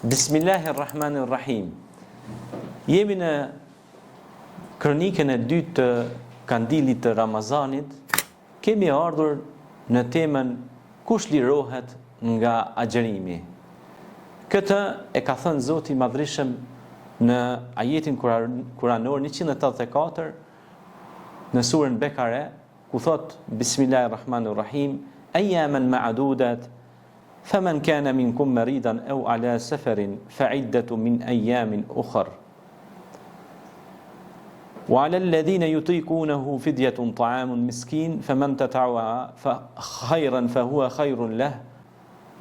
Bismillahirrahmanirrahim. Jemi në kronikën e dytë të kandilit të Ramazanit. Kemi ardhur në temën kush lirohet nga agjërimi. Këtë e ka thënë Zoti i Madhërishëm në ajetin kuranor 184 në surën Bekare, ku thotë Bismillahirrahmanirrahim, Ayyaman ma'dudat Faman kana minkum maridan aw ala safarin fa iddatu min ayamin ukhar. Wa ala alladhina yutiqunahu fidyatun ta'amun miskin faman tatawwa fa khayran fa huwa khayrun lah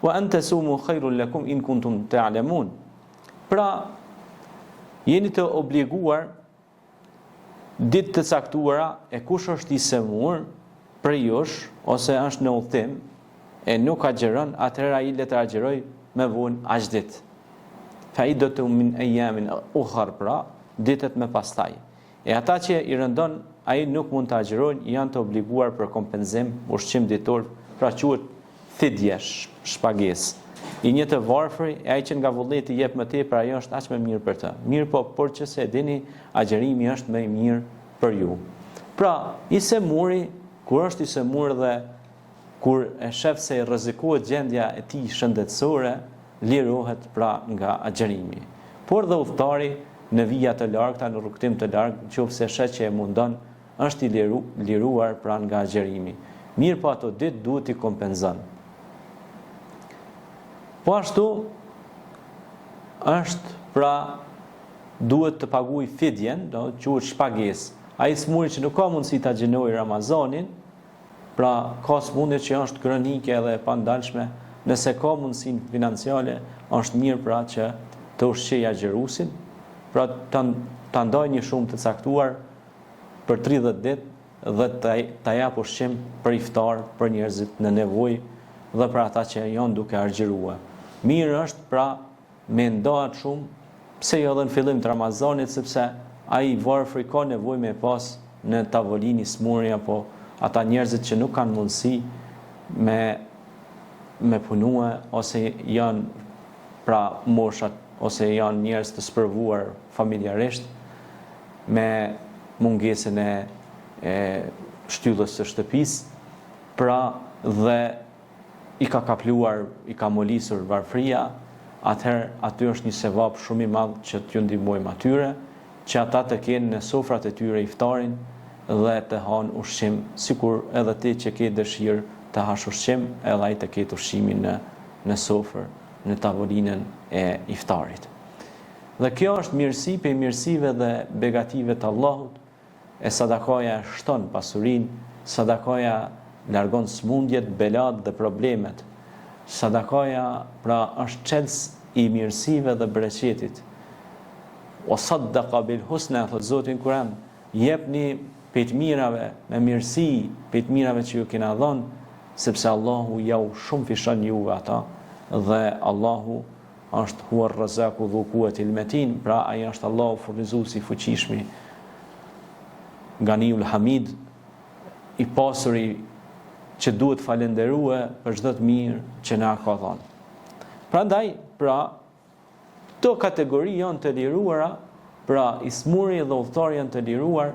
wa an tasumu khayrun lakum in kuntum ta'lamun. Pra jeni të obliguar ditë të caktuara e kush është i sëmurë prej jush ose është në udhëtim e nuk agjëron, atëherë ai le të agjërojë më vonë aq ditë. Fa iddatu min ayyamin ukhar pra, ditët më pastaj. E ata që i rëndon ai nuk mund të agjërojnë, janë të obliguar për kompenzim, ushqim ditor, pra quhet Fidje, shpagesë, i një të varfri, e ai që nga vullneti jep më tepër, ajo është aq më mirë për të. Mirëpo, por që se e dini, agjërimi është më i mirë për ju. Pra, i sëmuri, kur është i sëmurë dhe kur e shef se i rrezikohet gjendja e tij shëndetësore, lirohet pra nga agjërimi. Por dhe udhëtari në vija të largëta, në rrugëtim të largët, në qoftë se sheh që e mundon, është i liru, liruar pra nga agjërimi. Mirëpo ato ditë duhet t'i kompenzon. Po ashtu është pra duhet të paguaj fidjen, do të quhet shpagesë. Ai i smuri që nuk ka mundësi ta agjërojë Ramazanin, pra ka smundje që është kronike edhe e pandalshme, nëse ka mundësinë financiare, është mirë pra që të ushqejë agjëruesin, pra ta ta ndajë një shumë të caktuar për 30 ditë dhe ta jap ushqim për iftar për njerëzit në nevojë dhe për ata që janë duke agjëruar. Mirë është pra me nda atë shumë, pse jo edhe në fillim të Ramazanit, sepse ai i varfri ka nevojë me pas në tavolinë i smuri apo ata njerëzit që nuk kanë mundësi me me punue ose janë pra moshat ose janë njerëz të sprovuar familjarisht me mungesën e e shtyllës së shtëpisë, pra dhe i ka kapluar, i ka molisur varfëria, atëherë aty është një sevap shumë i madh që t'ju ndihmojmë atyre, që ata të kenë në sofrat e tyre iftarin dhe të hanë ushqim, sikur edhe ti që ke dëshirë të hash ushqim, edhe ai të ketë ushqimin në në sofër, në tavolinën e iftarit. Dhe kjo është mirësi prej mirësive dhe begative të Allahut, e sadakaja e shton pasurinë, sadakaja largon sëmundjet, belat dhe problemet. Sadakaja pra është çelës i mirësive dhe bereqetit. Wa saddaqa bil husna, thotë Zoti në Kur'an, jepni prej të mirave me mirësi, prej të mirave që ju kena dhënë, sepse Allahu jau shumëfishon juve ata dhe Allahu është huwa rrazaku dhu kuwatil metin, pra ai është Allahu furnizuesi i fuqishmi, Ganiul Hamid, i pasuri që duhet falënderue për çdo të mirë që na ka dhënë. Prandaj, pra, këto kategori janë të liruara, pra i smuri dhe udhëtari janë të liruar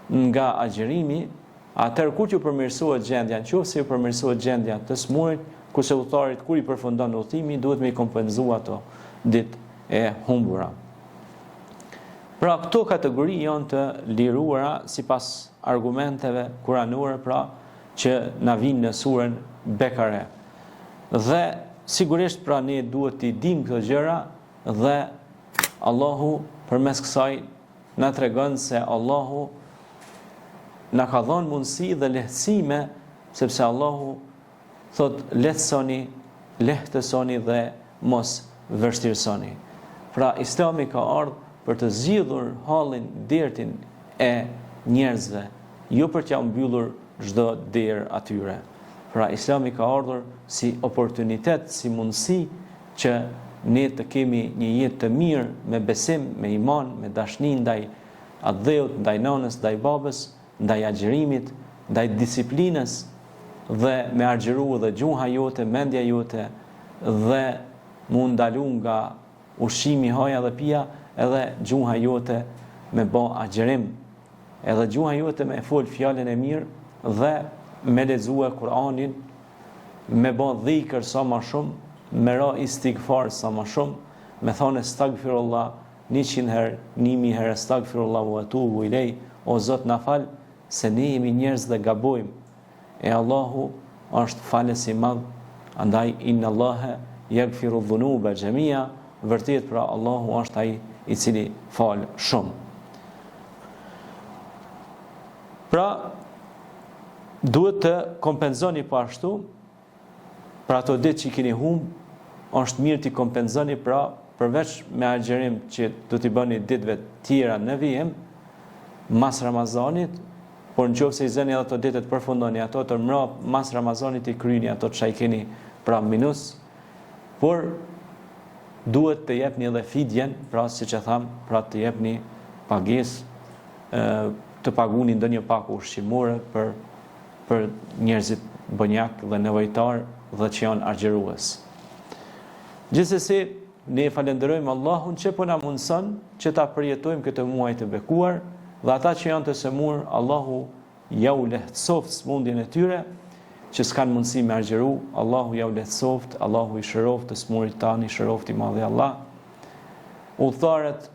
nga agjërimi, Atëherë kur t'ju përmirësohet gjendja, në qoftë se ju përmirësohet gjendja të smurit, kurse udhëtarit kur i përfundon udhëtimi, duhet me i kompenzu ato ditë e humbura. Pra këto kategori janë të liruara sipas argumenteve kuranore, pra që na vijnë në suren Bekare. Dhe sigurisht pra ne duhet t'i dimë këto gjëra dhe Allahu përmes kësaj na tregon se Allahu na ka dhënë mundësi dhe lehtësime, sepse Allahu thotë lehtësoni, lehtësoni dhe mos vështirësoni. Pra Islami ka ardhur për të zgjidhur hallin, dertin e njerëzve, jo për t'ja mbyllur çdo derë atyre. Pra Islami ka ardhur si oportunitet, si mundësi që ne të kemi një jetë të mirë me besim, me iman, me dashni ndaj atdheut, ndaj nënës, ndaj babës, ndaj agjërimit, ndaj disiplinës dhe me agjëru dhe gjuha jote, mendja jote dhe. Mu ndalu nga ushqimi, haja dhe pija, edhe gjuha jote me ba agjërim, edhe gjuha jote me fol fjalën e mirë dhe me lexue Kur'anin, me ba dhikër sa ma shumë, me ra istigfar sa ma shumë, me thonë estagfirullah 100 herë, 1000 herë estagfirullah wa atubu ilej, o Zot na fal se ne jemi njerëz dhe gabojmë. E Allahu është falës i madh, andaj inna Allahe jagfiru dhunube xhemia, vërtet pra Allahu është ai i cili fal shumë. Pra, duhet të kompenzoni po ashtu, Pra ato ditë që i keni humb, është mirë t'i kompenzoni pra përveç me agjërim që do t'i bëni ditëve tjera në vijim, mas Ramazanit, por në qoftë se i zëni edhe ato ditët përfundoni ato të mrap mas Ramazanit i kryni ato që i keni pra minus, por duhet të jepni edhe fidjen, pra siç e thamë, pra të jepni pagesë, të paguni ndonjë pako ushqimore për për njerëzit bonjakë dhe nevojtarë dhe që janë agjërues. Gjithsesi, ne e falënderojmë Allahun që po na mundëson që ta përjetojmë këtë muaj të bekuar dhe ata që janë të sëmurë, Allahu jau lehtësoftë sëmundjen e tyre, që s'kanë mundësi me agjëru, Allahu jau lehtësoftë, Allahu i shëroftë të sëmurit tanë, i shëroftë i madhi Allah. Udhëtarët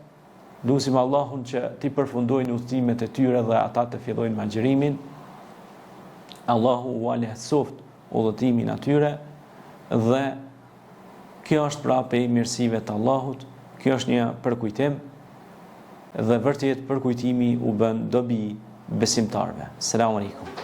Lusim Allahun që t'i përfundojnë udhëtimet e tyre dhe ata të fillojnë me agjërimin. Allahu ua lehtësoftë udhëtimin atyre dhe kjo është pra prej mirësive të Allahut, kjo është një përkujtim dhe vërtet përkujtimi u bën dobi besimtarëve. Selam aleikum.